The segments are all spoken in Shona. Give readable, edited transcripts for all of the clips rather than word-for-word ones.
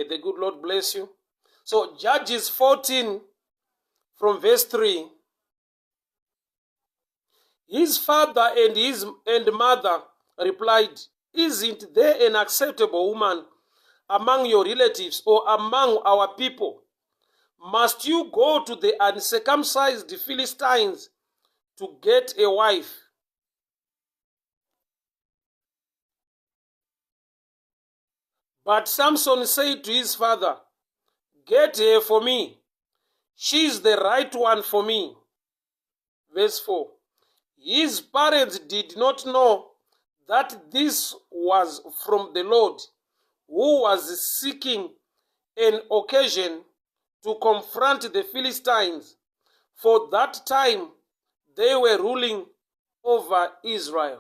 the good Lord bless you. So Judges 14 from verse 3. His father and his and mother replied, Isn't there an acceptable woman among your relatives or among our people? Must you go to the uncircumcised Philistines to get a wife? But Samson said to his father, Get her for me. She's the right one for me. Verse 4. His parents did not know that this was from the Lord, who was seeking an occasion to confront the Philistines. For that time they were ruling over Israel.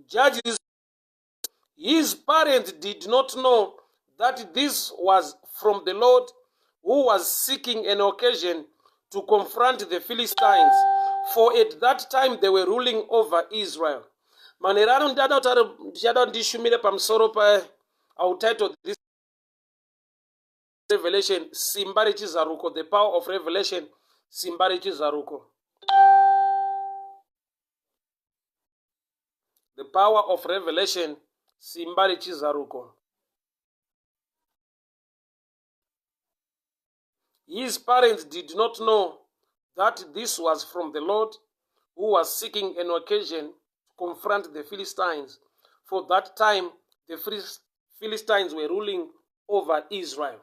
Judges, his parents did not know that this was from the Lord who was seeking an occasion to confront the Philistines, for at that time they were ruling over Israel. Manheru ano ndichada kuti ndishumire pamusoro pa I will title this revelation simba rechizaruko the power of revelation simba rechizaruko the power of revelation simba rechizaruko his parents did not know that this was from the lord who was seeking an occasion to confront the philistines for that time the Philistines were ruling over Israel.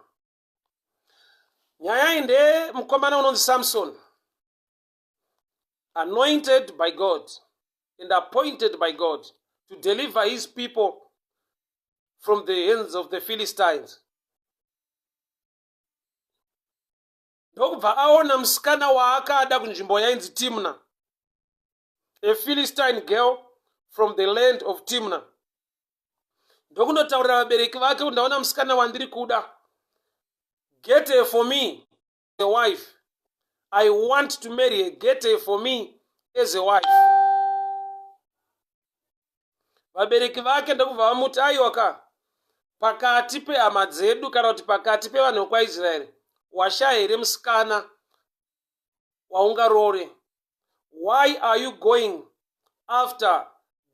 Nyaya iyi ndeye mukomana unonzi Samson, anointed by God and appointed by God to deliver his people from the hands of the Philistines. Ndokubva aona musikana waakada kunzvimbo yainzi Timna, a Philistine girl from the land of Timna. Ndokunotaurira vabereki vake kuti ndaona musikana wandiri kuda, get her for me a wife, I want to marry her, get her for me as a wife. Vabereki vake ndokubva vamuti, aiwa ka, pakati pehama dzedu kana kuti pakati pevanhu vekwaIsraeri washaya here musikana waungaroore? Why are you going after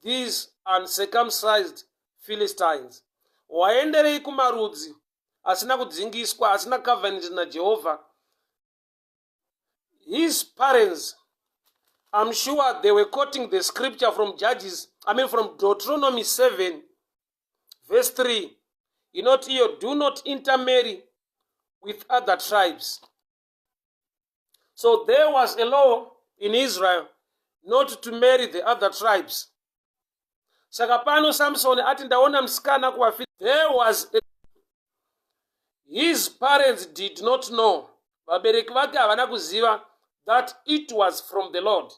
these uncircumcised Philistines? Waenderei kumarudzi asina kudzingiswa, asina covenant naJehovha? His parents, I'm sure they were quoting the scripture from Judges, I mean from Deuteronomy 7 verse 3 inoti iyo, do not intermarry with other tribes. So there was a law in Israel not to marry the other tribes. Saka pano Samson ati ndaona musikana kuvafi. There was a... His parents did not know. Vabereki vake havana kuziva that it was from the Lord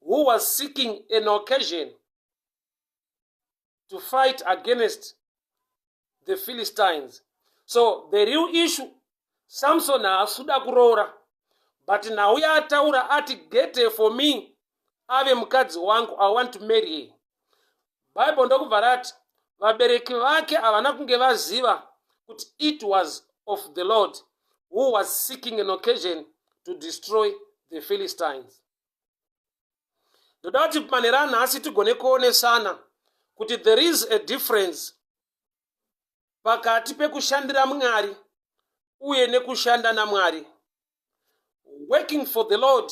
who was seeking an occasion to fight against the Philistines. So the real issue, Samson haasi kuda kuroora, but nhau yaataura ati get her for me, ave mukadzi wangu, I want to marry her. Bible ndokubva rati vabereki vake havana kunge vaziva kuti it was of the Lord who was seeking an occasion to destroy the Philistines. Ndoda kuti manheru anhasi tigone kuonesana kuti there is a difference pakati pekushandira Mwari uye nekushanda naMwari. Working for the Lord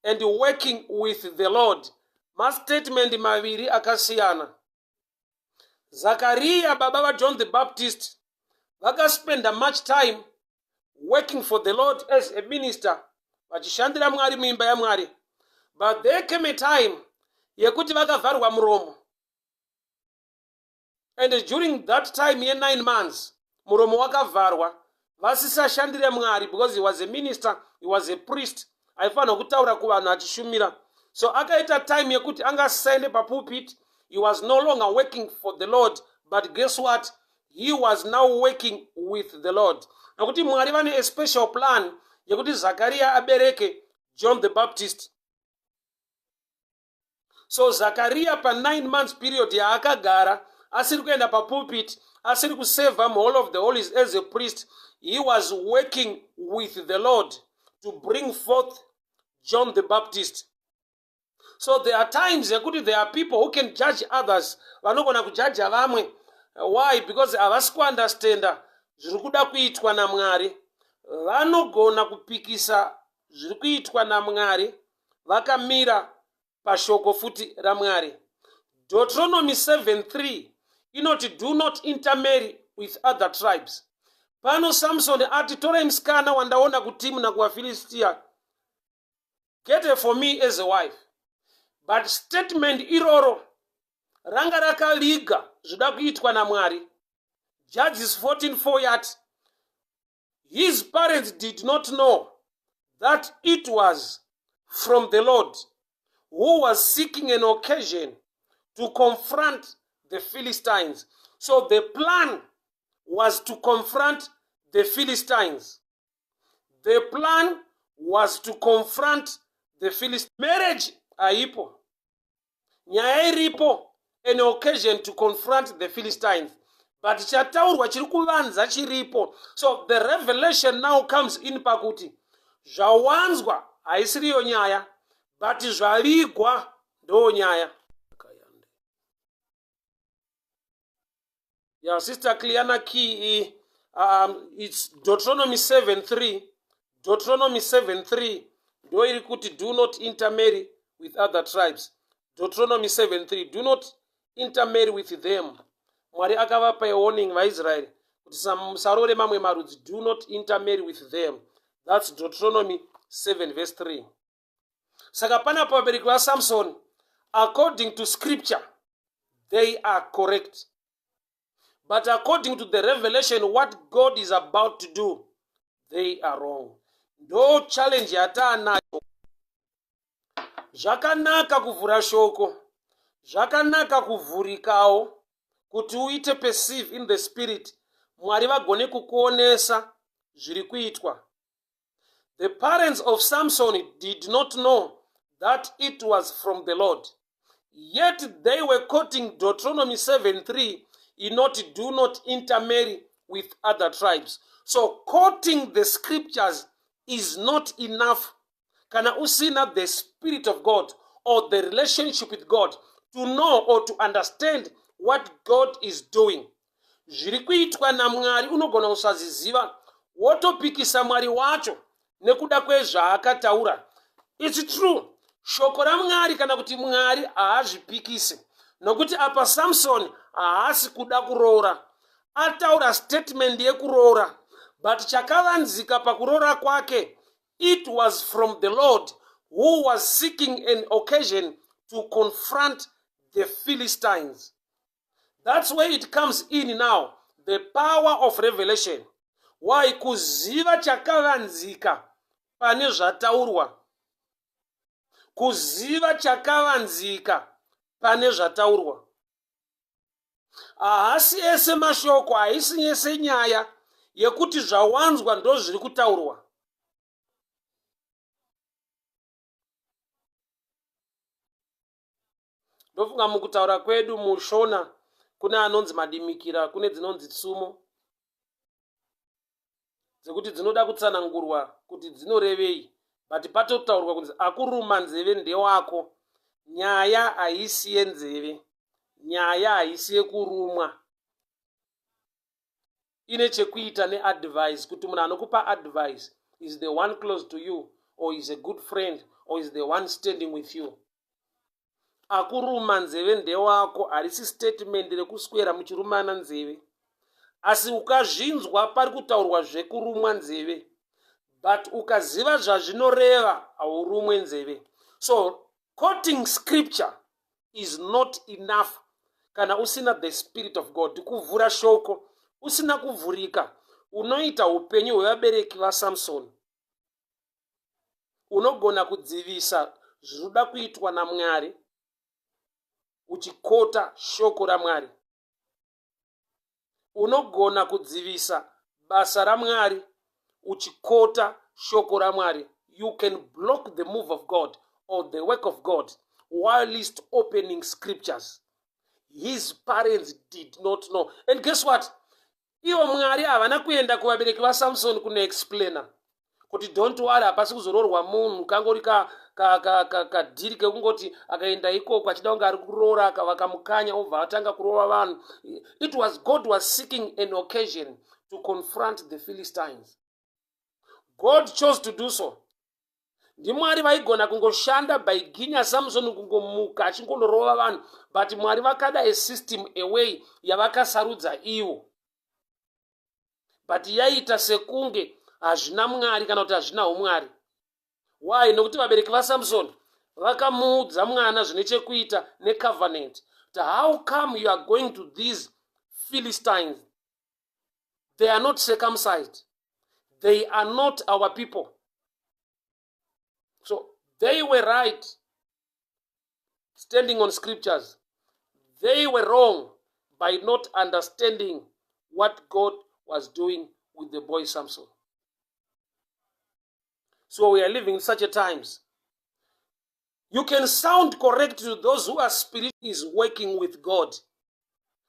and working with the Lord mastatement maviri akasiyana. Zakaria baba vaJohn the Baptist vakaspenda much time working for the Lord as a minister, vachishandira Mwari muimba yaMwari. But there came a time yekuti vakavharwa muromo, and during that time ye9 months muromo wakavharwa, vasisashandire Mwari, because he was a minister, he was a priest, aifanira kutaura kuvanhu achishumira. So akaita time yekuti angasaende papulpit. He was no longer working for the Lord, but guess what? He was now working with the Lord, nokuti Mwari vane a special plan yekuti Zakaria abereke John the Baptist. So Zakariya pa9 months period yaakagara asiri kuenda papulpit, asiri kuseva muhall of the holies as a priest, he was working with the Lord to bring forth John the Baptist. So there are times yekuti there are people who can judge others, vanogona kujaja vamwe. Why? Because havasi kuunderstanda zviri kuda kuitwa naMwari. Vanogona kupikisa zviri kuitwa naMwari vakamira pashoko futi raMwari. Deuteronomy 7:3 inoti, "Do not intermarry with other tribes." Pano Samsoni ati, "Torai musikana wandaona kuTimna kuvaFiristiya, get her for me as a wife." But statement iroro ranga rakaviga zvida kuitwa naMwari. Judges 14:4 yati, "His parents did not know that it was from the Lord, who was seeking an occasion to confront the Philistines." So the plan was to confront the Philistines. The plan was to confront the Philistines. Marriage haipo nyaya iripo, an occasion to confront the Philistines, but chataurwa chiri kuvanza chiripo. So the revelation now comes in pakuti zvawanzwa haisiriyo nyaya, but zvavigwa ndo nyaya. Ya, Sister Cliana Key, it's Deuteronomy 7:3. Deuteronomy 7:3 ndo iri kuti, "Do not intermarry with other tribes." Deuteronomy 7:3, do not intermarry with them. Mwari akavapa warning vaIsraeri kuti musarore mamwe marudzi. Do not intermarry with them. That's Deuteronomy 7 verse 3. Saka panapa vabereki vaSamson, according to scripture, they are correct, but according to the revelation, what God is about to do, they are wrong. Ndo challenge yataanayo. Zvakanaka kuvhura shoko, zvakanaka kuvhurikawo kuti uite perceive in the spirit, Mwari vagone kukuonesa zviri kuitwa. The parents of Samson did not know that it was from the Lord, yet they were quoting Deuteronomy 7:3 inoti, "Do not intermarry with other tribes." So quoting the scriptures is not enough kana usina the spirit of God or the relationship with God to know or to understand what God is doing. Zviri kuitwa naMwari unogona kusaziziva, wotopikisa Mwari wacho nekuda kwezvaakataura. It's true, shoko raMwari kana kuti Mwari haazvipikisi, nokuti apa Samson haasi kuda kuroora. Ataura statement yekuroora, but chakavanzika pakuroora kwake, it was from the Lord, who was seeking an occasion to confront the Philistines. That's where it comes in now, the power of revelation. Why? Kuziva chakavanzika pane zvataurwa, kuziva chakavanzika pane zvataurwa. Haasi ese mashoko, haisi yese nyaya yekuti zvawanzwa ndo zviri kutaurwa. Ndofunga mukutaura kwedu muShona kune anonzi madimikira, kune dzinonzi tsumo dzekuti dzinoda kutsanangurwa kuti dzinorevei, but patotaurwa kunzi akuruma nzeve ndewako. Nyaya haisi yenzeve, nyaya haisi yekurumwa. Ine chekuita neadvice, kuti munhu anokupa advice is the one close to you or is a good friend or is the one standing with you. Akuruma nzeve ndewako harisi statement rekuswera muchirumana nzeve, asi ukazvinzwa pari kutaurwa zvekurumwa nzeve, but ukaziva zvazvinoreva haurumwe nzeve. So quoting scripture is not enough kana usina the spirit of God. Kuvhura shoko usina kuvhurika, unoita upenyu hwevabereki vaSamsoni. Unogona kudzivisa zvinoda kuitwa naMwari uchikota shoko raMwari. Unogona kudzivisa basa raMwari uchikota shoko raMwari. You can block the move of God or the work of God whilst opening scriptures. His parents did not know. And guess what? Ivo Mwari havana kuenda kuvabereki vaSamson kunoexplaina kuti don't worry, hapasi kuzoroorwa munhu, kangori kadhiri kekungoti akaenda ikoko achida kunge ari kuroora, vakamukanya obva atanga kurova vanhu. It was God was seeking an occasion to confront the Philistines. God chose to do so. NdiMwari vaigona kungoshanda by ginya Samson kungomuka achingonorova vanhu, but Mwari vakada a system, a way yavakasarudza ivo, but yaiita sekunge hazvina Mwari kana kuti hazvina umwari. Why? Nokuti vabereki vaSamson vakamuudza mwana zvine chekuita necovenant, kuti how come you are going to these Philistines? They are not circumcised, they are not our people. So they were right, standing on scriptures. They were wrong by not understanding what God was doing with the boy Samson. So we are living in such a times. You can sound correct to those who are spirit is working with God,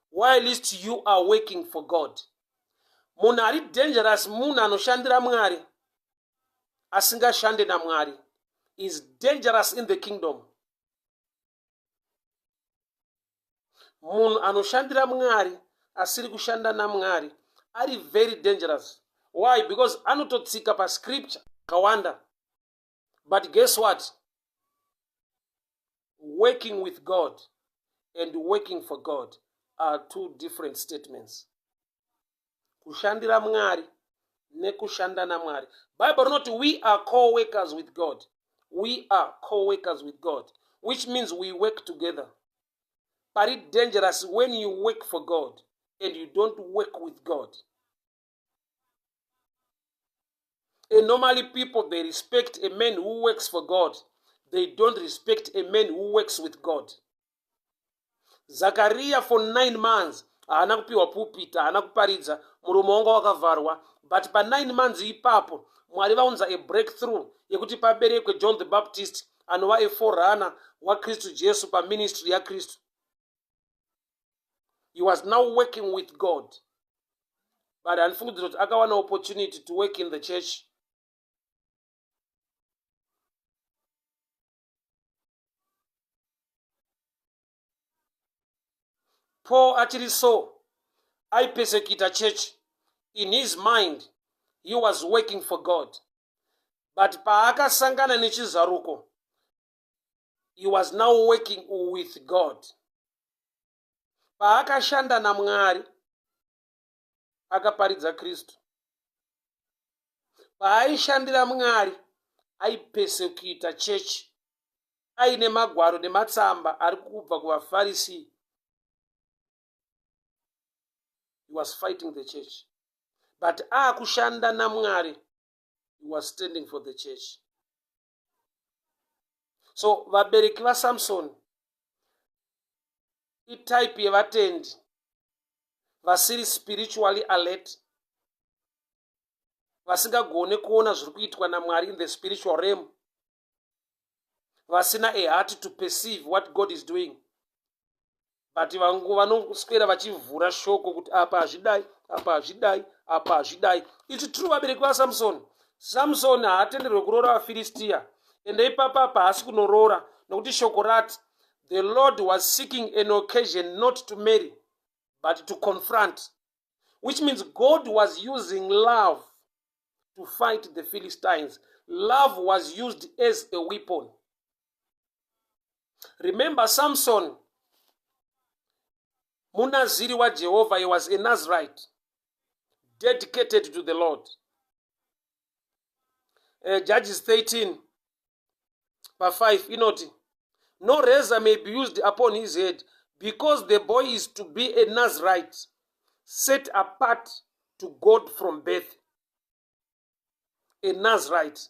whilst you are working for God. Munhu ari dangerous munhu anoshandira Mwari asingashande naMwari is dangerous in the kingdom. Munhu anoshandira Mwari asiri kushanda naMwari ari very dangerous. Why? Because anototsika pascripture kawanda. But guess what? Working with God and working for God are two different statements. Kushandira Mwari nekushanda naMwari. Bible rinoti we are co-workers with God. We are co-workers with God, which means we work together. But it's dangerous when you work for God and you don't work with God. And normally people, they respect a man who works for God. They don't respect a man who works with God. Zakaria for 9 months haana kupiwa pulpit, haana kuparidza, muromo wanga wakavharwa. But pa 9 months ipapo Mwari vaunza a breakthrough yekuti paberekwe John the Baptist, anova a forerunner waKristu Jesu paministry yaKristu. He was now working with God. But handifungidzira kuti akawana opportunity to work in the church. Paul achiri so aipesekita church. In his mind he was working for God, but paakasangana nechizaruko he was now working with God. Paakashanda naMwari akaparidza Kristu. Paaishandira Mwari aipesekita chechi aine magwaro nematsamba ari kubva kuvaFarisi. He was fighting the church, but aakushanda naMwari he was standing for the church. So vabereki vaSamson itype yevatendi vasiri spiritually alert, vasingagone kuona zviri kuitwa naMwari in the spiritual realm, vasina a heart to perceive what God is doing, but vangu vanoswera vachivhura shoko kuti apa hazvidai, apa hazvidai, apa hazvidai. It's true, vabereki vaSamson, Samson haatenderwe kuroora vaFiristiya, ende ipapa apa haasi kunoroora nokuti shoko rati the Lord was seeking an occasion not to marry but to confront, which means God was using love to fight the Philistines. Love was used as a weapon. Remember, Samson munaziri waJehovha. He was a Nazarite dedicated to the Lord. Judges 13 pa5 inoti no razor may be used upon his head, because the boy is to be a Nazarite, set apart to God from birth. A Nazarite,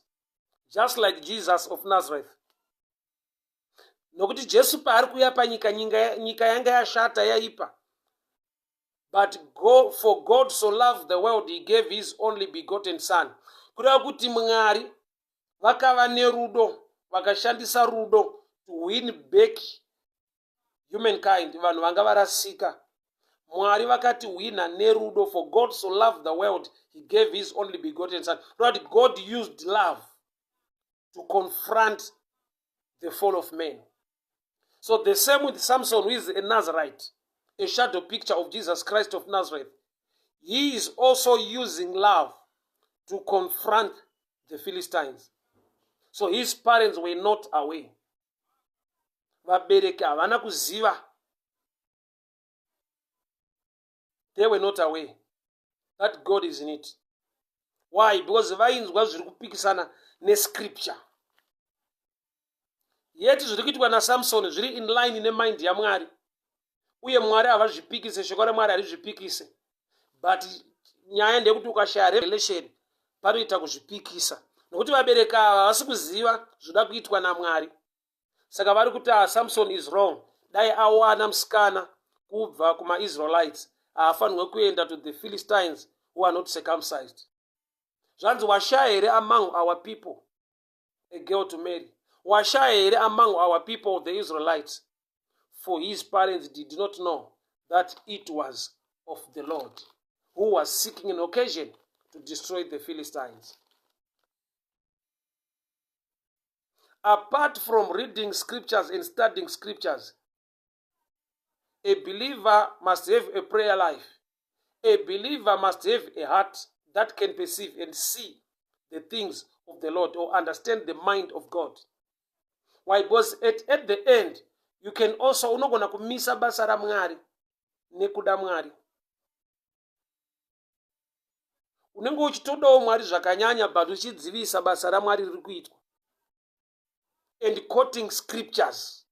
just like Jesus of Nazareth. Nokuti Jesu paari kuuya panyika, nyika yanga yashata, yaipa. But go, for God so loved the world, he gave his only begotten son. Kureva kuti Mwari vakava nerudo, vakashandisa rudo. to win back humankind, vanhu vanga varasika. Mwari vakati hwina nerudo, for God so loved the world, he gave his only begotten son. Kuti God used love to confront the fall of man. So the same with Samson, who is a Nazarite, a shadow picture of Jesus Christ of Nazareth. He is also using love to confront the Philistines. So his parents were not aware. Vabereki havana kuziva. They were not aware that God is in it. Why? Because vainzwa zviri kupikisana nescripture. Yet zviri kuitwa naSamson zviri in line nemind yaMwari. Uye Mwari havazvipikise, shoko raMwari harizvipikise. But nyaya ndeyekuti ukashaya revelation panoita kuzvipikisa. Nokuti vabereki ava havasi kuziva zvoda kuitwa naMwari. Saka vari kuti ah, Samson is wrong. Dai awana musikana kubva kumaIsraelites, haafanirwe kuenda to the Philistines who are not circumcised. Zvanzi washaya here among our people a girl to marry? Washaya here among our people the Israelites? For his parents did not know that it was of the Lord, who was seeking an occasion to destroy the Philistines. Apart from reading scriptures and studying scriptures, a believer must have a prayer life. A believer must have a heart that can perceive and see the things of the Lord or understand the mind of God. Why? Because at the end, you can also unogona kumisa basa raMwari nekuda Mwari. Unenge uchitodawo Mwari zvakanyanya but uchidzivisa basa raMwari riri kuitwa. And quoting scriptures.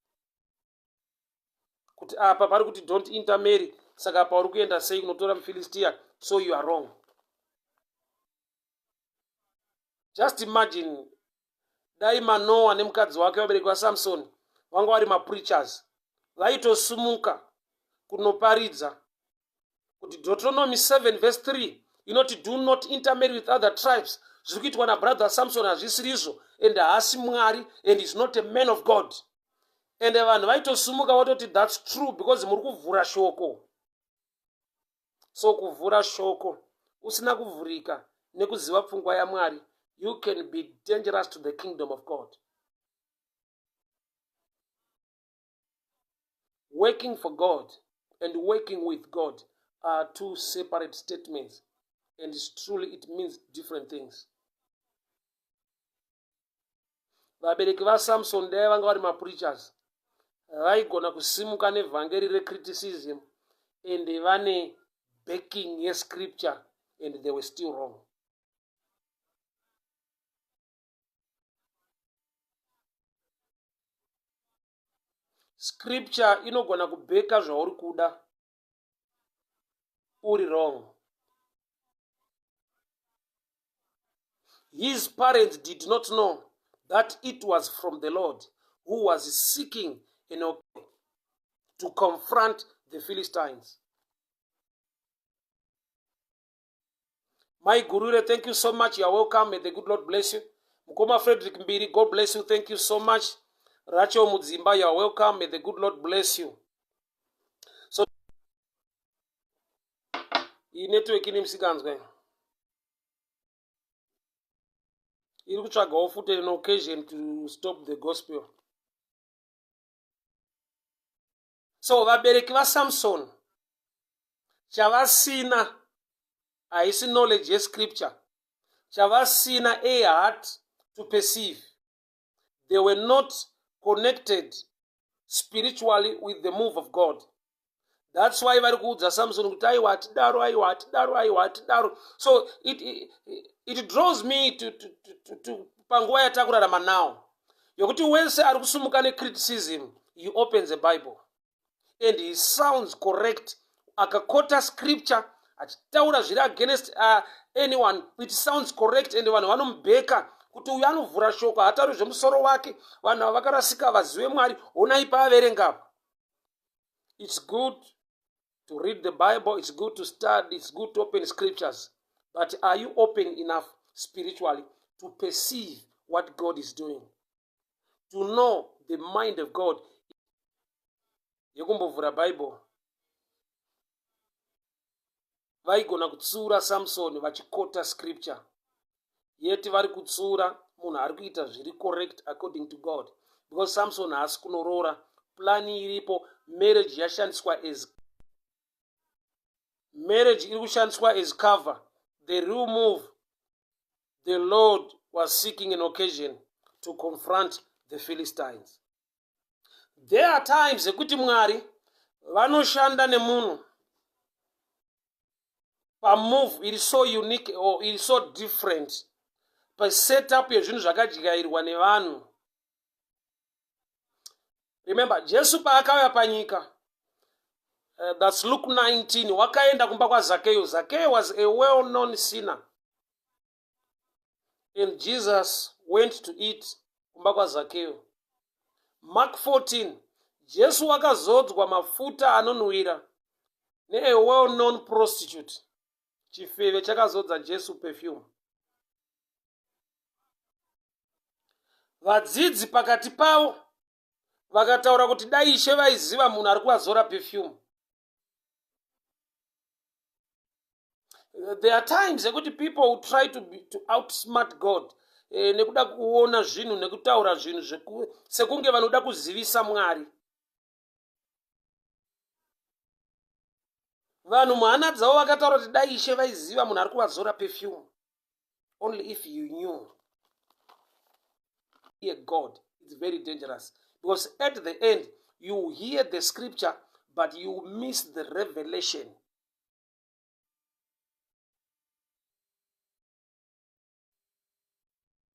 Kuti apa pari kuti don't intermarry, saka apa uri kuenda sei kunotora muFilistia, so you are wrong. Just imagine dai Manoa nemukadzi wake vabereki vaSamson vanga vari mapreachers, vaitosumuka kunoparidza kuti Deuteronomy 7 verse 3 inoti do not intermarry with other tribes. Zviri kuitwa nabrother Samson hazvisirizvo, and haasi Mwari, and is not a man of God. And vanhu vaitosumuka vatoti that's true because muri kuvhura shoko. So kuvhura shoko usina kuvhurika nekuziva pfungwa yaMwari, you can be dangerous to the kingdom of God. Working for God and working with God are two separate statements, and truly it means different things. Vabereki vaSamson dai vanga vari mapreachers, vaigona kusimuka nevhangeri recriticism and vane backing yescripture, and they were still wrong. Scripture inogona kubheka zvauri kuda uri wrong. His parents did not know that it was from the Lord, who was seeking an occasion to confront the Philistines. Mai Gurure, thank you so much. You are welcome. May the good Lord bless you. Mukoma Frederick Mbiri, God bless you. Thank you so much. Rachel Mudzimba, you are welcome. May the good Lord bless you. So, iyi network ine misikanzwa iri kutsvagawo futi an occasion to stop the gospel. So vabereki vaSamson chavasina haisi knowledge yescripture, chavasina a heart to perceive. They were not connected spiritually with the move of God. That's why vari kuudza Samson kuti aiwa hatidaro, aiwa hatidaro, aiwa hatidaro. So it draws me to panguva yatakurarama now, yokuti wese ari kusumuka necriticism, he opens a Bible and he sounds correct, akakota scripture achitaura zviri against anyone, it sounds correct, and vanhu vanomubheka kuti uyu anovhura shoko, haatauri zvemusoro wake, vanhu ava vakarasika, vazive Mwari, honai paaverenga. It's good to read the Bible, it's good to study, it's good to open scriptures, but are you open enough spiritually to perceive what God is doing, to know The mind of God yekumbovhura Bible. Vaigona kutsiura Samsoni vachikota scripture. Yet vari kutsiura munhu ari kuita zviri correct according to God. Because Samson haasi kunoroora. Plan iripo, marriage yashandiswa as marriage iri kushandiswa as cover. The real move, the Lord was seeking an occasion to confront the Philistines. There are times ekuti Mwari vanoshanda nemunhu pamove iri so unique or iri so different pasetup yezvinhu zvakadyairwa nevanhu. Remember, Jesu paakauya panyika, that's Luke 19, wakaenda kumba kwaZakeyo. Zakeyo was a well-known sinner. And Jesus went to eat kumba kwaZakeyo. Mark 14, Jesu wakazodzwa mafuta anonhuwira nea well-known prostitute. Chifeve chakazodza Jesu perfume. Vadzidzi pakati pavo vakataura kuti dai Ishe vaiziva munhu ari kuvazora perfume. There are times ekuti people who try to outsmart God nekuda kuona zvinhu nekutaura zvinhu sekunge vanoda kuzivisa Mwari. Vanhu muhana dzavo vakataura kuti dai Ishe vaiziva munhu ari kuvazora perfume. Only if you knew. Hear God. It's very dangerous. Because at the end, you hear the scripture, but you miss the revelation.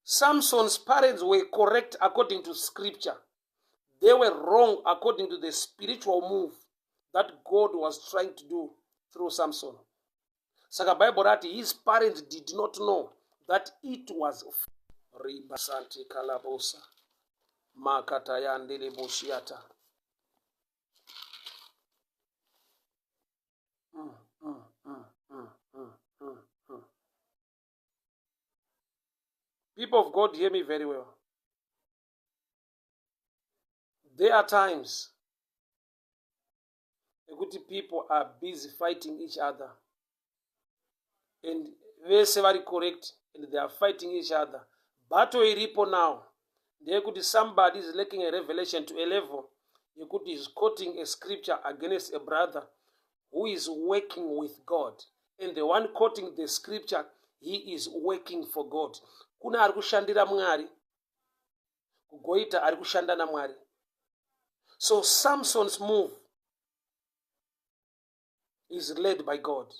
Samson's parents were correct according to scripture. They were wrong according to the spiritual move that God was trying to do through Samson. Saka Bible rati his parents did not know that it was Riba Sante Kalabosa Makatayandele Boshiata. People of God, hear me very well. There are times ekuti people are busy fighting each other and vese vari correct and they are fighting each other. Battle iripo now ndeyekuti somebody is lacking a revelation to a level yekuti is quoting a scripture against a brother who is working with God, and the one quoting the scripture, he is working for God. Kuna ari kushandira Mwari, kugoita ari kushanda naMwari. So Samson's move is led by God.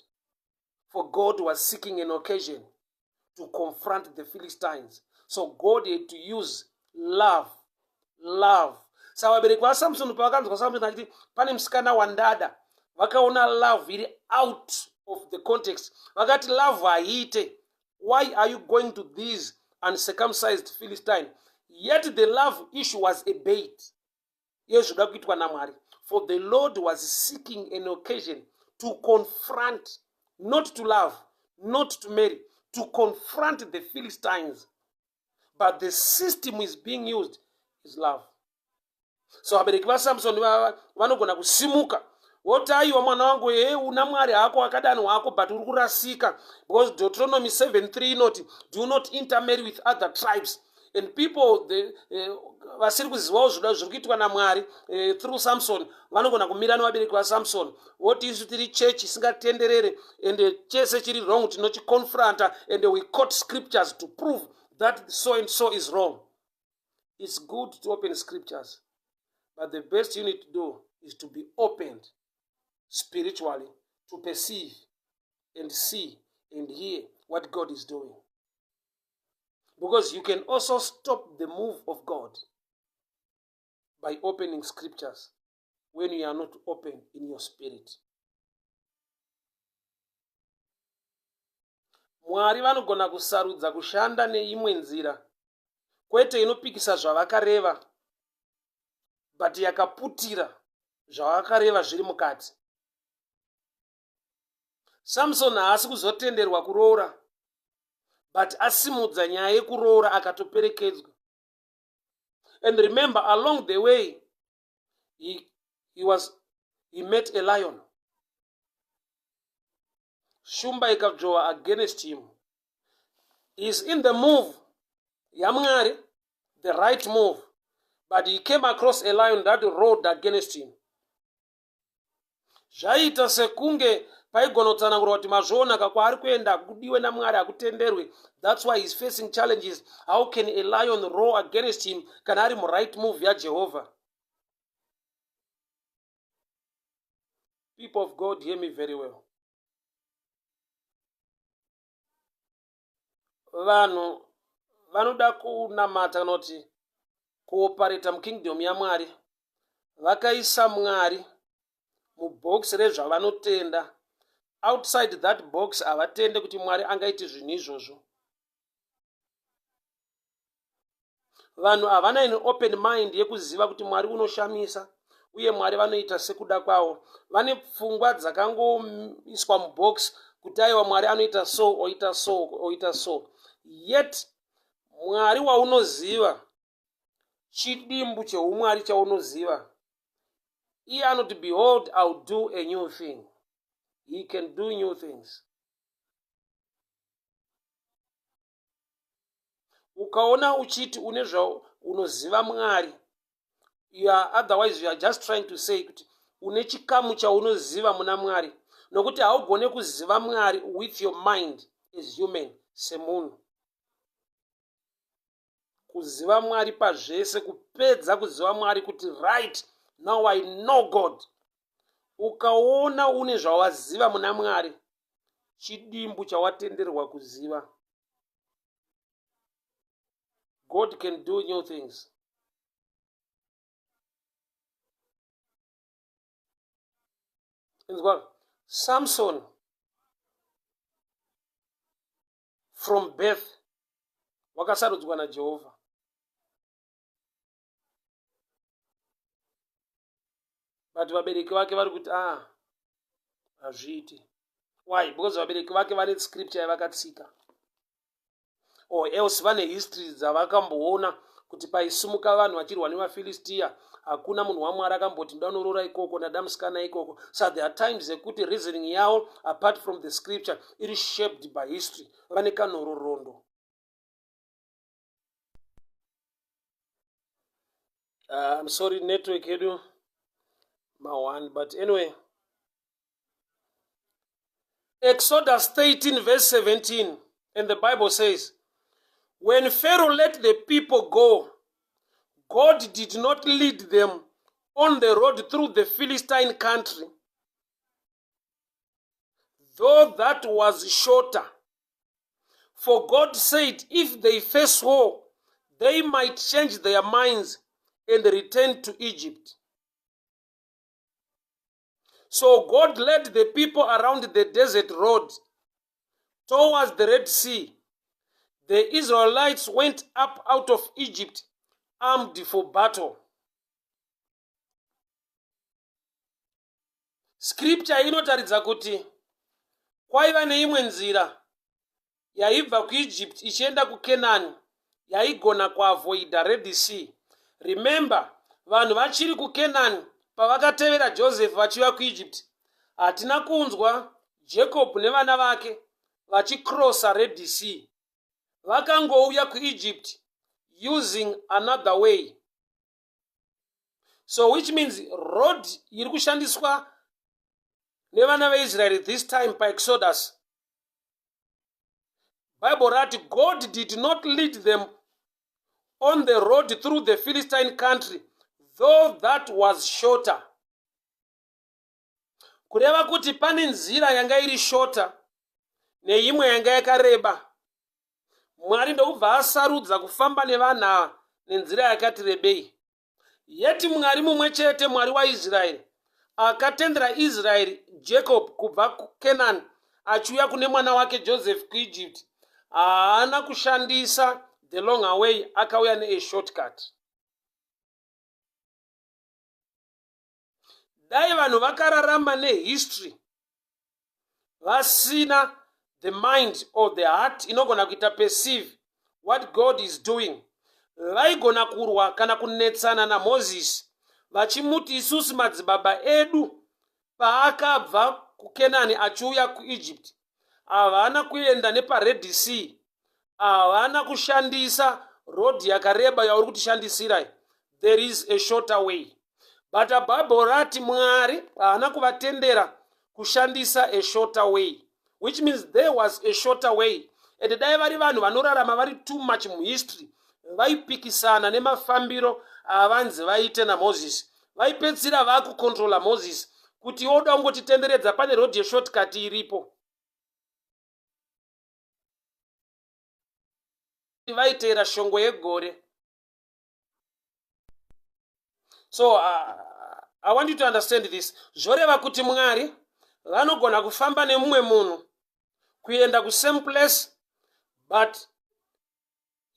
For God was seeking an occasion to confront the Philistines. So God had to use love. Love. Saka vabereki vaSamson pavakanzwa Samson achiti pane musikana wandada, vakaona love iri out of the context. Vakati love haiite. Why are you going to these uncircumcised Philistine? Yet the love issue was a bait yezvoda kuitwa naMwari. For the Lord was seeking an occasion to confront, not to love, not to marry, to confront the Philistines. But the system is being used is love. So vabereki vaSamson vanogona kusimuka woti aiwa mwana wangu, he una Mwari hako akadanwa hako, but uri kurasika, because Deuteronomy 7:3 inoti do not intermarry with other tribes. And people vasiri kuzivawo zvoda zviri kuitwa naMwari through Samson vanogona kumira nevabereki vaSamson voti isu tiri church isingatenderere and chese chiri wrong tinochiconfronta and we quote scriptures to prove that so and so is wrong. It's good to open scriptures, but the best you need to do is to be opened spiritually to perceive and see and hear what God is doing. Because you can also stop the move of God by opening scriptures when you are not open in your spirit. Mwari vanogona kusarudza kushanda neimwe nzira, kwete inopikisa zvavakareva, but yakaputira zvavakareva zviri mukati. Samson haasi kuzotenderwa kuroora, but asimudza nyaya yekuroora akatoperekedzwa. And remember, along the way, he met a lion. Shumba ikadzvova against him. He is in the move yaMwari, the right move, but he came across a lion that roared against him. Zvaiita sekunge paigona kutsanangurwa kuti mazvionaka kwaari kuenda hakudiwe naMwari, hakutenderwe. That's why he's facing challenges. How can a lion roar against him kana ari muright move yaJehovha? People of God, hear me very well. Vanhu vanoda kunamata kana kuti kuopareta mukingdom yaMwari vakaisa Mwari mubhokisi rezvavanotenda. Outside that box havatende kuti Mwari angaiti zvinhu izvozvo. Vanhu havana an open mind yekuziva kuti Mwari unoshamisa uye Mwari vanoita sekuda kwavo. Vane pfungwa dzakangoiswa mubox kuti aiwa, Mwari anoita so, oita so, oita so. Yet Mwari waunoziva, chidimbu cheumwari chaunoziva, iye anoti, behold, I'll do a new thing. He can do new things. Ukaona uchiti une zvaunoziva Mwari, you are, otherwise you are just trying to say kuti une chikamu chaunoziva muna Mwari, nokuti haugone kuziva Mwari with your mind as human, semunhu. Kuziva Mwari pazvese, kupedza kuziva Mwari kuti right now I know God, ukaona une zvawaziva muna Mwari, chidimbu chawatenderwa kuziva. God can do new things. Inzwa, Samson from birth wakasarudzwa naJehovha, but vabereki vake vari kuti, ah, hazviiti. Why? Because vabereki vake vane scripture yavakatsika, or else vane history dzavakamboona kuti paisimuka vanhu vachirwa nevaFiristiya, hakuna munhu waMwari akamboti ndanoroora ikoko, ndada musikana ikoko. So there are times ekuti reasoning yavo, apart from the scripture, iri shaped by history. Vane kanhororondo. I'm sorry, network yedu ma1, but anyway, Exodus 13 verse 17, and the Bible says, when Pharaoh let the people go, God did not lead them on the road through the Philistine country, though that was shorter. For God said, if they face war, they might change their minds and return to Egypt. So God led the people around the desert road towards the Red Sea. The Israelites went up out of Egypt armed for battle. Scripture inotaridza kuti kwaiva neimwe nzira yaibva kuEgypt ichienda kuKenani yaigona kuavoida Red Sea. Remember, vanhu vachiri kuKenani pavakatevera Joseph vachiuya kuEgypt, hatina kunzwa Jacob nevana vake vachicrossa Red Sea. Vakangouya kuEgypt using another way. So which means road iri kushandiswa nevana veIsraeri this time paExodus, Bible rati God did not lead them on the road through the Philistine country, though that was shorter. Kureva kuti pane nzira yanga iri shorter neimwe yanga yakareba. Mwari ndokubva asarudza kufamba nevanhu ava nenzira yakati rebei. Yeti Mwari mumwe chete, Mwari waIsraeri, akatendera Israeri, Jacob, kubva kuKenani achiuya kune mwana wake Joseph kuEgypt, haana kushandisa the longer way, akauya neashortcut. Dai vanhu vakararama nehistory vasina the mind or the heart inogona kuita perceive what God is doing. Vaigona kurwa kana kunetsana naMozisi vachimuti isusu madzibaba edu paakabva kuKenani achiuya kuEgypt havana kuenda nepaRed Sea, havana kushandisa road yakareba yauri kutishandisira, there is a shorter way. But Bible rati Mwari haana kuvatendera kushandisa a shorter way, which means there was a shorter way. And dai vari vanhu vanorarama vari too much muhistory, vaipikisana nemafambiro avanzi vaite naMoses, vaipedzisira vakucontrola Moses kuti oda kungotitenderedza pane road yeshortcut iripo. Vaiteera shongwe yegore. So I want you to understand this. Zvoreva kuti Mwari vanogona kufamba nemumwe munhu kuenda kusame place, but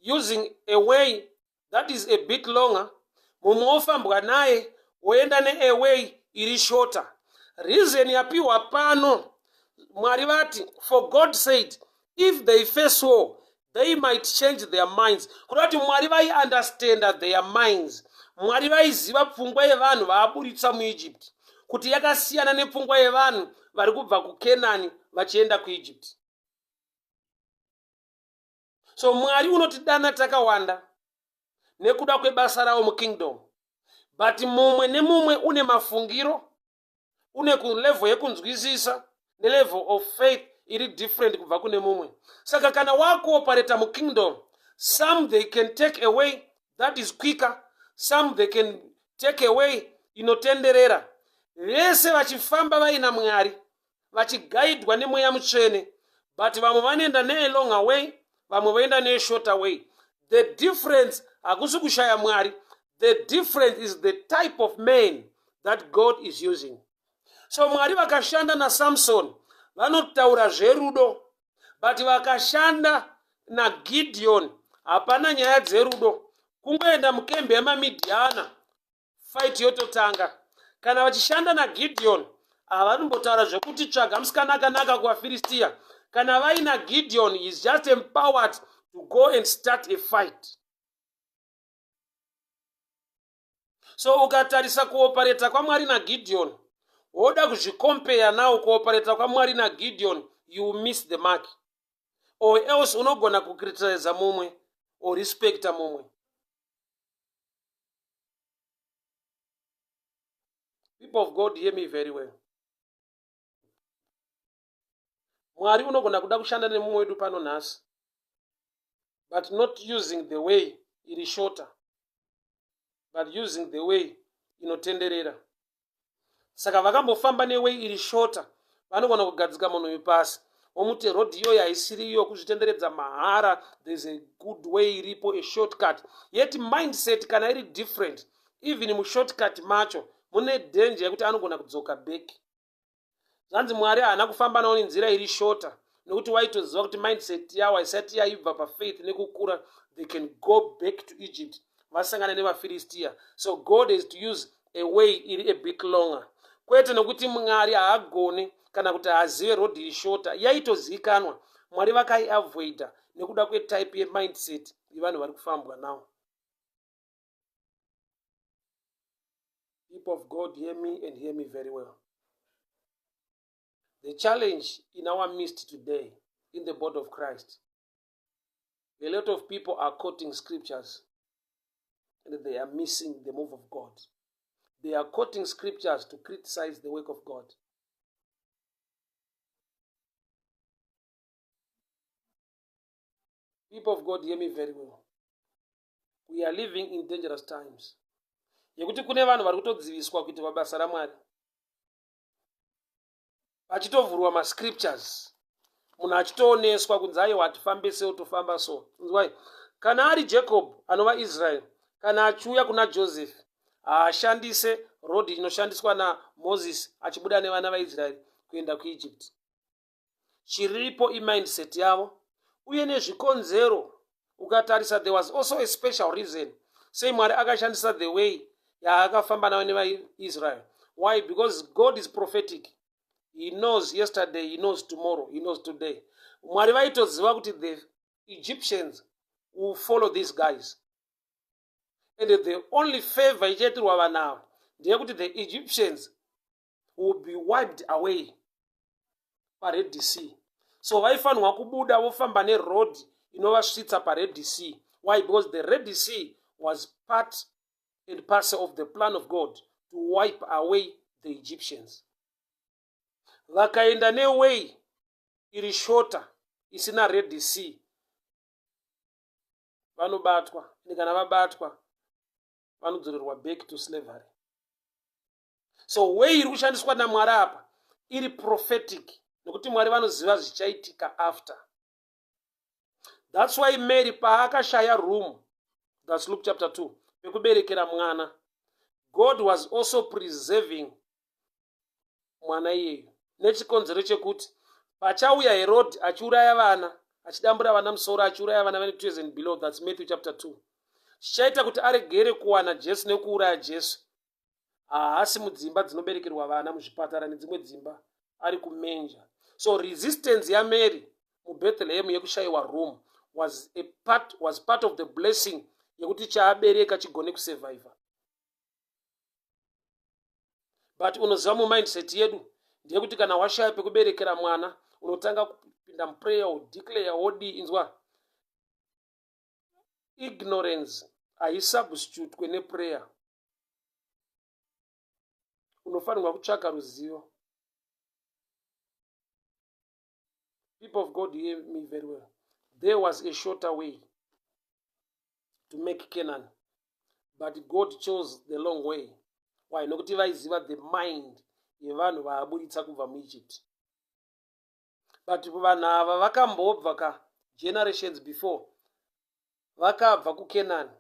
using a way that is a bit longer, mumwe ofambwa naye woenda nea way iri shorter. Reason yapiwa pano, Mwari vati, for God said, if they face war, they might change their minds. Kuda kuti Mwari vaiunderstanda their minds. Mwari vaiziva pfungwa yevanhu vaaburitsa muEgypt kuti yakasiyana nepfungwa yevanhu vari kubva kuKenani vachienda kuEgypt. So Mwari unotidana takawanda nekuda kwebasa ravo mukingdom, but mumwe nemumwe une mafungiro, une kulevel yekunzwisisa nelevel of faith iri different kubva kune mumwe. Saka kana wakuoperata mukingdom, some they can take away that is quicker, some they can take away inotenderera. Vese vachifamba vaina Mwari, vachigaidwa neMweya Mutsvene, but vamwe vanoenda nealong way, vamwe voenda neshorter way. The difference hakusi kushaya Mwari. The difference is the type of man that God is using. So Mwari vakashanda naSamson vanotaura zverudo, but vakashanda naGideon hapana nyaya dzerudo. Kungoenda mukembe yemaMidhiana, fight yototanga. Kana vachishanda naGideon havanombotaura zvekuti tsvaga musikana akanaka kuvaFiristiya. Kana vaina Gideon, is just empowered to go and start a fight. So ukatarisa kuopareta kwaMwari naGideon, woda kuzvikompeya now kuopareta kwaMwari naGideon, you miss the mark, or else unogona kucriticiza mumwe or respecta mumwe. People of God, hear me very well. Mwari unogona kuda kushanda nemumwe wedu pano nhasi, but not using the way iri shorter, but using the way inotenderera. Saka vakambofamba neway iri shorter, vanogona kugadzika munhu uyu pasi, womuti road iyoyo haisiri iyo, kuzvitenderedza mahara, there's a good way iripo, a shortcut. Yet mindset kana iri different, even mushortcut macho mune danger yekuti anogona kudzoka back. Zvanzi Mwari haana kufamba nawo nenzira iri shorter nekuti waitoziva kuti mindset yavo haisati yaibva pafaith nekukura. They can go back to Egypt vasangana nevaFiristiya. So God is to use a way iri a bit longer, kwete nekuti Mwari haagone kana kuti haazive road iri shorter. Yaitozivikanwa, Mwari vakaiavoida nekuda kwetype yemindset yevanhu vari kufambwa nawo. People of God, hear me and hear me very well. The challenge in our midst today in the body of Christ, a lot of people are quoting scriptures and they are missing the move of God. They are quoting scriptures to criticize the work of God. People of God, hear me very well. We are living in dangerous times yekuti kune vanhu vari kutodziviswa kuitwa basa raMwari, vachitovhurwa mascriptures, munhu achitooneswa kunzi aiwa, hatifambe sei, tofamba so. Nzwai, kana ari Jacob anova Israel, kana achiuya kuna Joseph, haashandise road inoshandiswa naMoses achibuda nevana vaIsraeri kuenda kuEgypt. Chiripo imindset yavo uye nezvikonzero. Ukatarisa, there was also a special reason sei Mwari akashandisa the way yaakafamba nayo nevaIsrael. Why? Because God is prophetic. He knows yesterday, he knows tomorrow, he knows today. Mwari vaitoziva kuti the Egyptians will follow these guys. And the only favor ichaitirwa vanhu ava ndeyekuti the Egyptians will be wiped away paRed Sea. So vaifanirwa kubuda vofamba neroad inovasvitsa paRed Sea. Why? Because the Red Sea was part and parcel of the plan of God to wipe away the Egyptians. Vakaenda neway iri shorter isina Red Sea, vanobatwa, and kana vabatwa vanodzorerwa back to slavery. So way iri kushandiswa naMwari apa iri prophetic, nokuti Mwari vanoziva zvichaitika after. That's why Mary paakashaya room, that's Luke chapter 2, pekuberekera mwana, God was also preserving mwana iyeyo nechikonzero chekuti pachauya Herod achiuraya vana, achidambura vana musoro, achiuraya vana vane 2 years and below, that's Matthew chapter 2, chichaita kuti aregere kuwana Jesu nekuuraya Jesu. Haasi mudzimba dzinoberekerwa vana muzvipatara nedzimwe dzimba, ari kumanger. So resistance yaMary muBethlehem yekushayiwa room was part of the blessing yekuti chaabereka chigone kusurviva. But unoziva, mumindset yedu ndeyekuti kana washaya pekuberekera mwana, unotanga kupinda muprayer, wodeclare, wodii. Inzwa, ignorance haisubstitutwe neprayer. Unofanirwa kutsvaka ruzivo. People of God, hear me very well. There was a shorter way to make Canaan, but God chose the long way. Why? Nokuti vaiziva the mind yevanhu vaaburitsa kubva muEgypt. But vanhu ava vakambobva ka generations before, vakabva kuCanaan,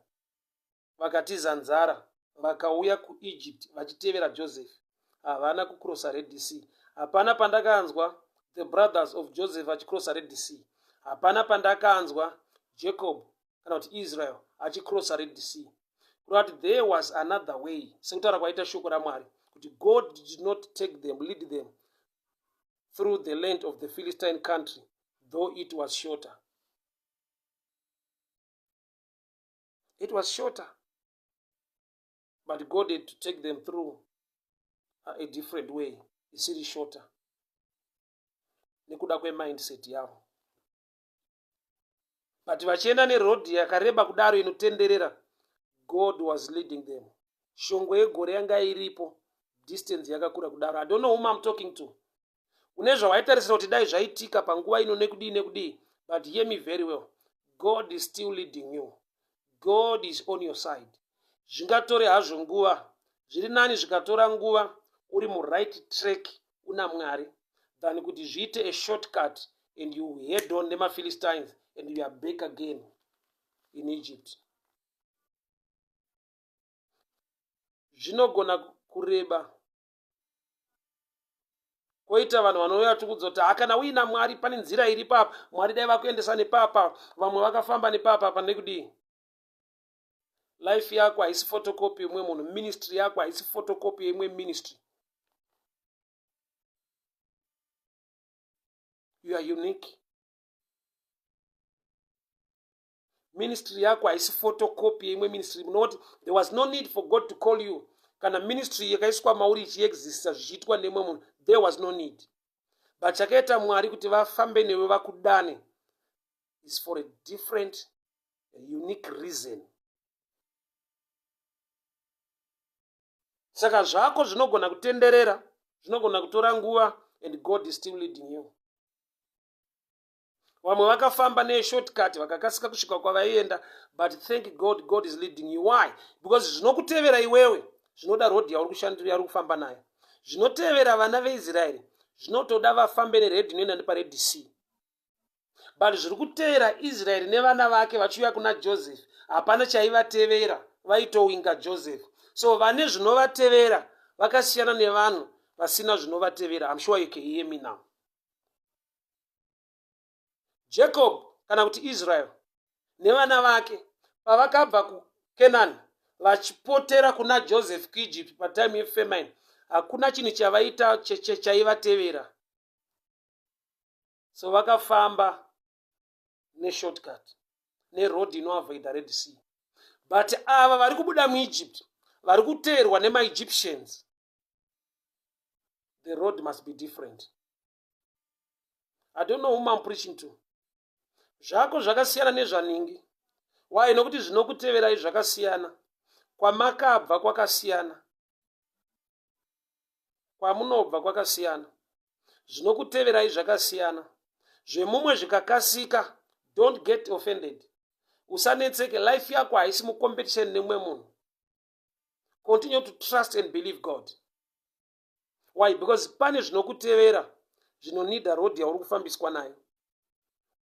vakatiza nzara, vakauya kuEgypt vachitevera Joseph. Havana kucrossa Red Sea. Hapana pandakanzwa the brothers of Joseph vachicrossa Red Sea. Hapana pandakanzwa Jacob kana kuti Israel achicrossa Red Sea. Kureva kuti there was another way, sekutaura kwaita shoko raMwari kuti God did not take them, lead them through the land of the Philistine country, though it was shorter. It was shorter, but God had to take them through a different way isiri shorter nekuda kwemindset yavo. But vachienda neroad yakareba kudaro inotenderera, God was leading them. Shongwe yegore yanga iripo, distance yakakura kudaro. I don't know whom I'm talking to. Une zvawaitarisira kuti dai zvaitika panguva ino nekudii nekudii, but hear me very well, God is still leading you. God is on your side. Zvingatore hazvo nguva, zviri nani zvikatora nguva uri muright track una Mwari than kuti zviite a shortcut and you head on nemaPhilistines and you are back again in Egypt. Zvinogona kureba, koita vanhu vanouya tikudza kuti hakana uina Mwari, pane nzira iri papa, Mwari dai vakuendesa nepapa, vamwe vakafamba nepapa pa nekudii. Life yako haisi photocopy yemumwe munhu. Ministry yako haisi photocopy yeimwe ministry. You are unique. Ministry yako haisi photocopy yeimwe ministry. Munoti there was no need for God to call you kana ministry yakaiswa mauri ichiexista zvichiitwa nemwe munhu. There was no need, but chakaita Mwari kuti vafambe newe, vakudane, is for a different, a unique reason. Saka zvako zvinogona kutenderera, zvinogona kutora nguva, and God is still leading you. Vamwe vakafamba neshortcut, vakakasika kusvika kwavaienda, but thank God, God is leading you. Why? Because zvinokutevera iwewe zvinoda road yauri kushandira, yauri kufamba nayo. Zvinotevera vana veIsraeri zvinotoda vafambe neroad inoenda nepaRed Sea, but zviri kutevera Israeri nevana vake vachiuya kuna Joseph, hapana chaivatevera, vaitowinga Joseph. So vane zvinovatevera vakasiyana nevanhu vasina zvinovatevera. I'm sure you can hear me now. Jacob kana kuti Israel nevana vake pavakabva kuCanaan vachipotera kuna Joseph kuEgypt patime yefamine, hakuna chinhu chavaita chaivatevera. So vakafamba neshortcut, neroad inoavoida Red Sea. But ava vari kubuda muEgypt vari kuteerwa nemaEgyptians. The road must be different. I don't know whom I'm preaching to. Zvako zvakasiyana nezvaningi. Why? Nokuti zvinokuteverai zvakasiyana. Kwamakabva kwakasiyana. Kwamunobva kwakasiyana. Zvinokuteverai zvakasiyana. Zvemumwe zvikakasika, don't get offended. Usanetseke, life yako haisi mucompetition nemumwe munhu. Continue to trust and believe God. Why? Because pane zvinokutevera zvinonida road yauri kufambiswa nayo.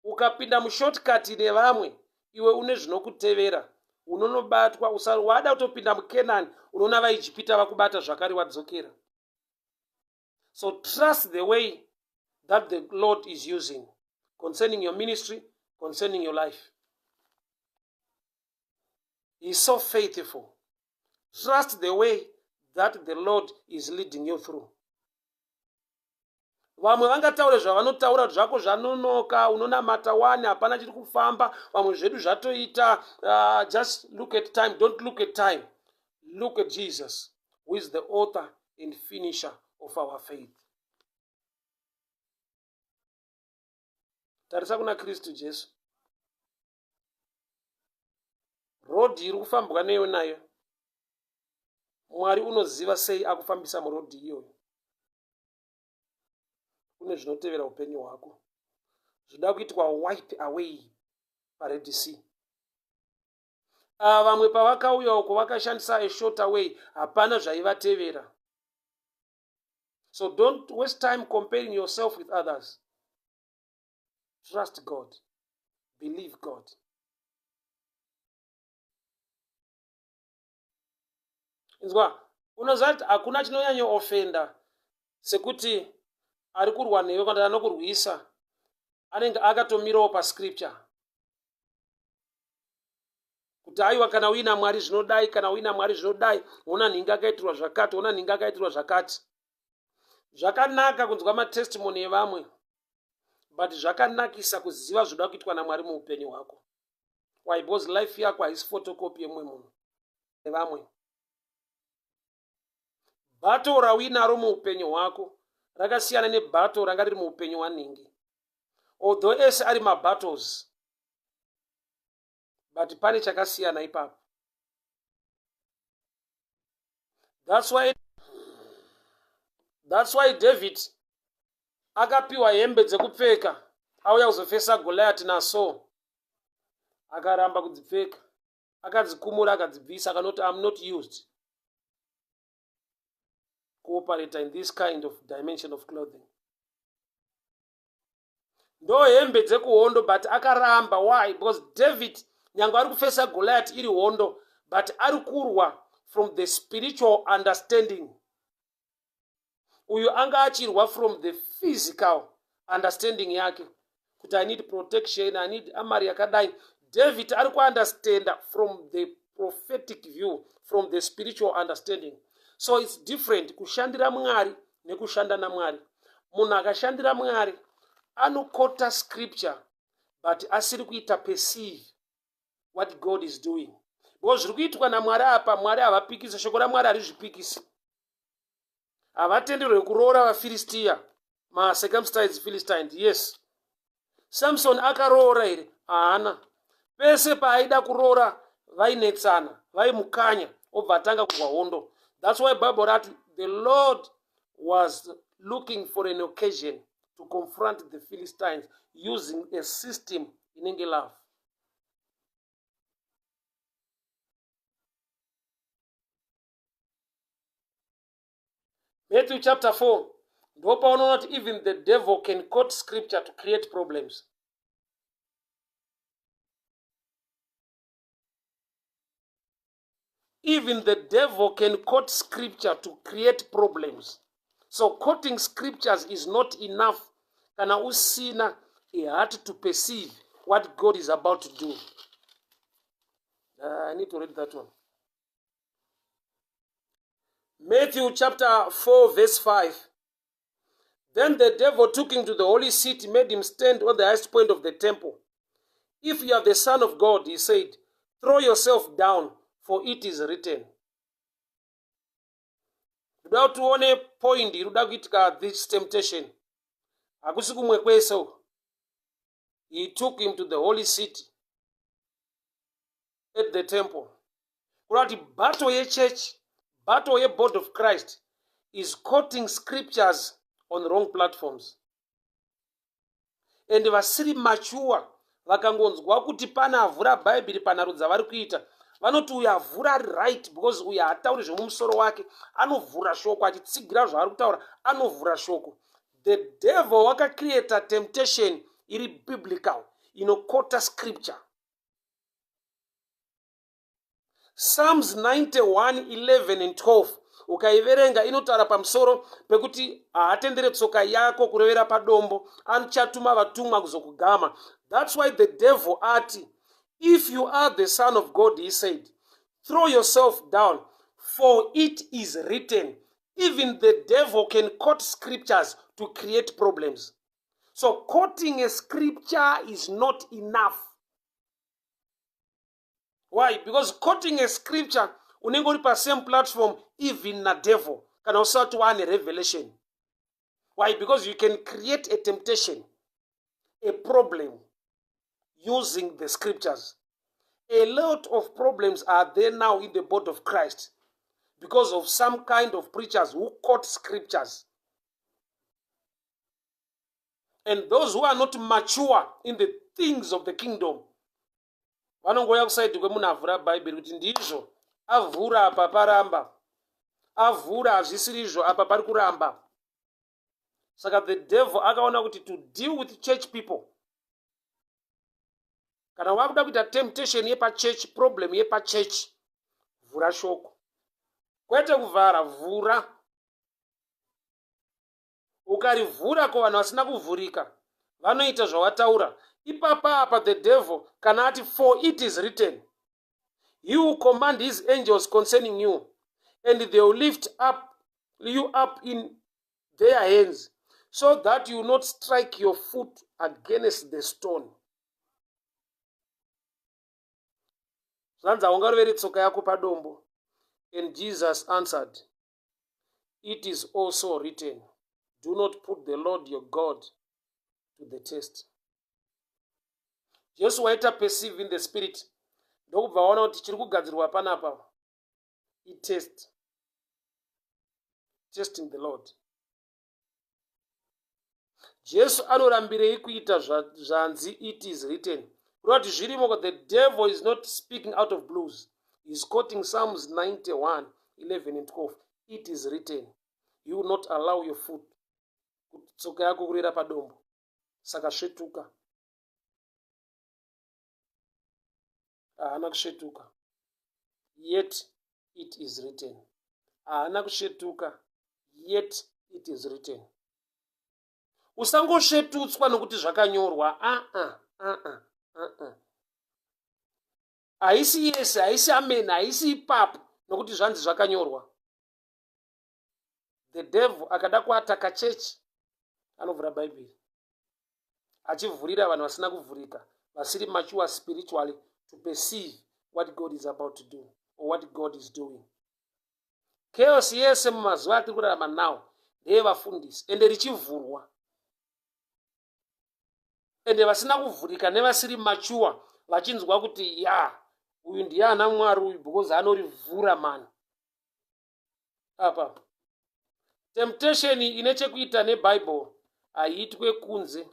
Ukapinda mushortcut nevamwe, iwe une zvinokutevera unonobatwa. Wada kutopinda muKenani, unoona vaIjipita vakubata zvakare, wadzokera. So trust the way that the Lord is using concerning your ministry, concerning your life. He is so faithful. Trust the way that the Lord is leading you through. Vamwe vangataure zvavanotaura kuti zvako zvanonoka, unonamata wani, hapana chiri kufamba, vamwe zvedu zvatoita. Just look at time. Don't look at time. Look at Jesus, who is the author and finisher of our faith. Tarisa kuna Kristu Jesu. Rodhi iri kufambwa neyo nayo, Mwari unoziva sei akufambisa murodhi iyoyo. Kune zvinotevera upenyu hwako zvoda kuitwa wipe away paRed Sea. Ava vamwe pavakauya uko vakashandisa a shorter way, hapana zvaivatevera. So don't waste time comparing yourself with others. Trust God, believe God. Inzwa, unoziva kuti hakuna chinonyanyoofenda sekuti ari kurwa newe kana anokurwisa anenge akatomirawo pascripture kuti aiwa, kana uina Mwari zvinodai, kana uina Mwari zvinodai, ona nhingi akaitirwa zvakati, ona nhingi akaitirwa zvakati. Zvakanaka kunzwa matestimony evamwe, but zvakanakisa kuziva zvoda kuitwa naMwari muupenyu hwako. Why? Because life yako haisi photocopy yemumwe munhu nevamwe. Bato rauinaro muupenyu hwako rakasiyana nebato ranga riri muupenyu hwanhingi. Although ese ari mabattles, but pane chakasiyana ipapo. That's why David akapiwa hembe dzekupfeka auya kuzofesa Goliath naSaul, akaramba kudzipfeka, akadzikumura, akadzibvisa, akanoti I'm not used cooperate in this kind of dimension of clothing. Ndo hembe dzekuhondo, but akaramba. Why? Because David, nyange ari kufesa Goliath iri hondo, but ari kurwa from the spiritual understanding. Uyu anga achirwa from the physical understanding yake kuti I need protection, I need amari yakadai. David ari kuunderstanda from the prophetic view, from the spiritual understanding. So it's different kushandira Mwari nekushanda naMwari. Munhu akashandira Mwari anokota scripture, but asiri kuita perceive what God is doing, because zviri kuitwa naMwari apa, Mwari havapikisi, shoko raMwari harizvipikisi. Havatenderwe kuroora vaFiristiya, macircumcised Philistines. Yes, Samson akaroora here? Haana. Pese paaida kuroora vainetsana, vaimukanya, obva atanga kurwa hondo. That's why Bible rati the Lord was looking for an occasion to confront the Philistines using a system inenge love. Matthew chapter 4 ndopaunoona kuti even the devil can quote scripture to create problems. Even the devil can quote scripture to create problems. So quoting scriptures is not enough kana usina a heart to perceive what God is about to do. I need to read that one. Matthew chapter 4 verse 5. Then the devil took him to the holy city, made him stand on the highest point of the temple. If you are the Son of God, he said, Throw yourself down, for it is written. Ndoda kuti uone point iri kuda kuitika this temptation. Hakusi kumwe kwese uko. He took him to the holy city at the temple. Kureva kuti battle yechurch, battle yeboard of Christ is quoting scriptures on wrong platforms. And vasiri mature vakangonzwa kuti pane avhura bhaibheri panharo dzavari kuita, vanoti uyu avhura ari right because uyu haatauri zvemumusoro wake, anovhura shoko achitsigira zvaari kutaura, anovhura shoko. The devil wakacreata temptation iri biblical inokota scripture. Psalms 91, 11 and 12 ukaiverenga inotaura pamusoro pekuti haatendere tsoka yako kurevera padombo, anichatuma vatumwa kuzokugama. That's why the devil ati, if you are the son of God, he said, throw yourself down, for it is written. Even the devil can quote scriptures to create problems. So quoting a scripture is not enough. Why? Because quoting a scripture unenge uri pasame platform even nadevil kana usati waane revelation. Why? Because you can create a temptation, a problem using the scriptures. A lot of problems are there now in the body of Christ because of some kind of preachers who quote scriptures. And those who are not mature in the things of the kingdom vanongouya kusaidi kwemunhu avhura bhaibheri kuti ndizvo avhura apa paramba, avhura hazvisirizvo apa pari kuramba. Saka the devil akaona kuti to deal with church people, kana wakuda kuita temptation yepachurch, problem yepachurch, vhura shoko, kwete kuvhara, vhura. Ukarivhura ko vanhu vasina kuvhurika vanoita zvawataura ipapa. Apa the devil kana ati, for it is written, he will command his angels concerning you, and they will lift up you up in their hands, so that you will not strike your foot against the stone. Zvanzi haungaroveri tsoka yako padombo. And Jesus answered, it is also written, do not put the Lord your God to the test. Jesu waita perceive in the spirit, ndokubva waona kuti chiri kugadzirwa panapa itest, testing the Lord. Jesu anorambirei kuita zvanzi it is written? Kureva kuti zvirimo. The devil is not speaking out of blues. He is quoting Psalms 91, 11 and 12. It is written, you will not allow your foot, kuti tsoka yako kurera padombo, saka svetuka. Haana kusvetuka, yet it is written. Haana kusvetuka, yet it is written. Usangosvetutswa nokuti zvakanyorwa. Aa, aa, aa, haisi yese, haisi amen, haisi ipapo, nokuti zvanzi zvakanyorwa. The devil akada kuataka chechi anovhura bhaibheri achivhurira vanhu vasina kuvhurika, vasiri mature spiritually to perceive what God is about to do or what God is doing. Chaos yese mumazuva atiri kurarama now ndeyevafundisi, ende richivhurwa, ende vasina kuvhurika nevasiri mature vachinzwa kuti ya, uyu ndiye ana Mwari uyu, because anorivhura mani. Apa temptation ine chekuita nebible haiitwe kunze,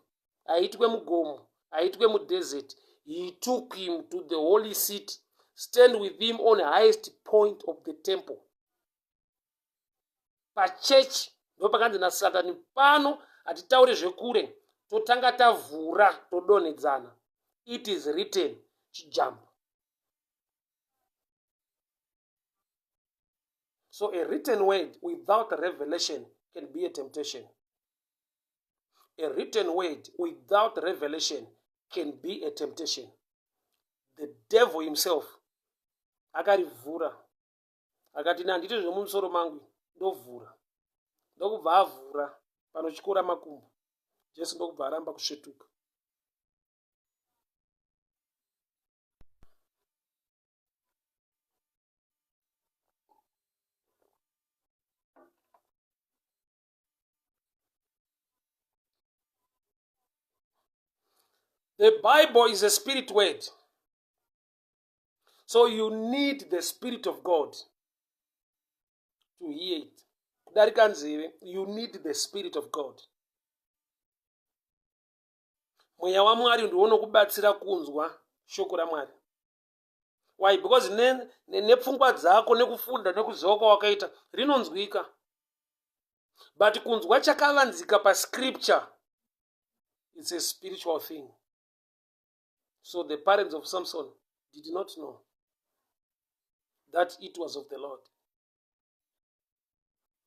haiitwe mugomo, haiitwe mudesert. He took him to the holy city, stand with him on highest point of the temple. Pachechi ndo pakanzi naSatani, pano hatitauri zvekure, totanga tavhura, todonhedzana. It is written, chijambo. So a written word without revelation can be a temptation. A written word without revelation can be a temptation. The devil himself akarivhura akati, handiti zvemumusoro mangu, ndovhura. Ndokubva avhura panotyora makumbo, Jesu ndokubva aramba kusvetuka. The Bible is a spirit word. So you need the spirit of God to hear it. Kudarika nzeve, you need the spirit of God. Mweya waMwari ndiwo unokubatsira kunzwa shoko raMwari. Why? Because nepfungwa ne, ne dzako nekufunda nekuziva kwawakaita rinonzwika. But kunzwa chakavanzika pascripture, it's a spiritual thing. So the parents of Samson did not know that it was of the Lord.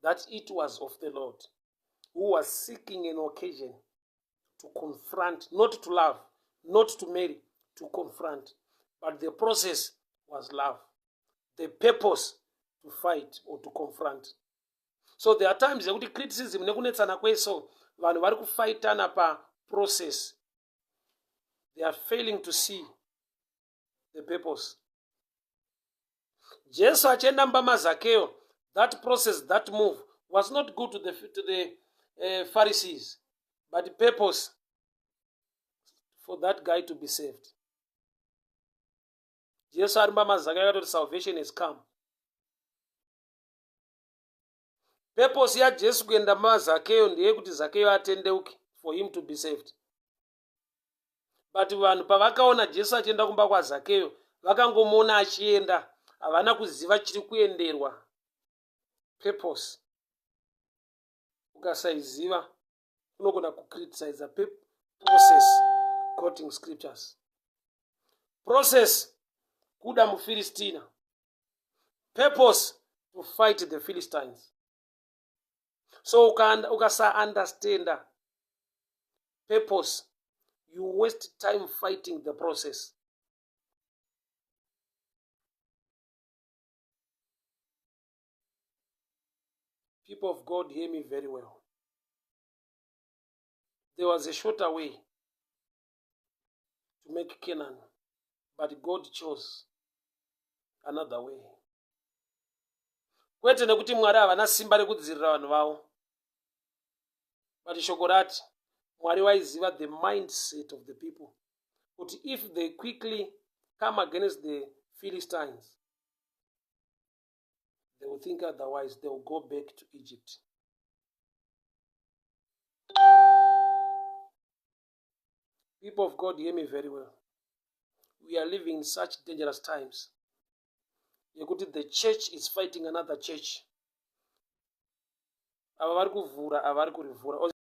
That it was of the Lord who was seeking an occasion to confront, not to love, not to marry, to confront. But the process was love. The purpose to fight or to confront. So there are times yekuti criticism nekunetsana kweso vanhu vari kufaitana paprocess. They are failing to see the purpose. Jesu achienda mumba maZakeo, that process, that move was not good to the Pharisees, but the purpose for that guy to be saved. Jesu ari mumba maZakeo akatoti salvation has come. Purpose yaJesu kuenda mumba maZakeo ndeyekuti Zakeo atendeuke for him to be saved. But vanhu pavakaona Jesu achienda kumba kwaZakeyo, vakangomuona achienda, havana kuziva chiri kuenderwa. Purpose ukasaiziva unogona kucriticiza process quoting scriptures. Process kuda muFilistina, purpose to fight the Philistines. So ukasaunderstanda purpose, you waste time fighting the process. People of God, hear me very well. There was a shorter way to make Canaan, but God chose another way. Kwete nekuti Mwari havana simba rekudzivirira vanhu vavo, but shoko rati Mwari vaiziva the mindset of the people, kuti if they quickly come against the Philistines, they will think otherwise, they will go back to Egypt. People of God, hear me very well. We are living in such dangerous times yekuti the church is fighting another church. Ava vari kuvhura, ava vari kurivhura.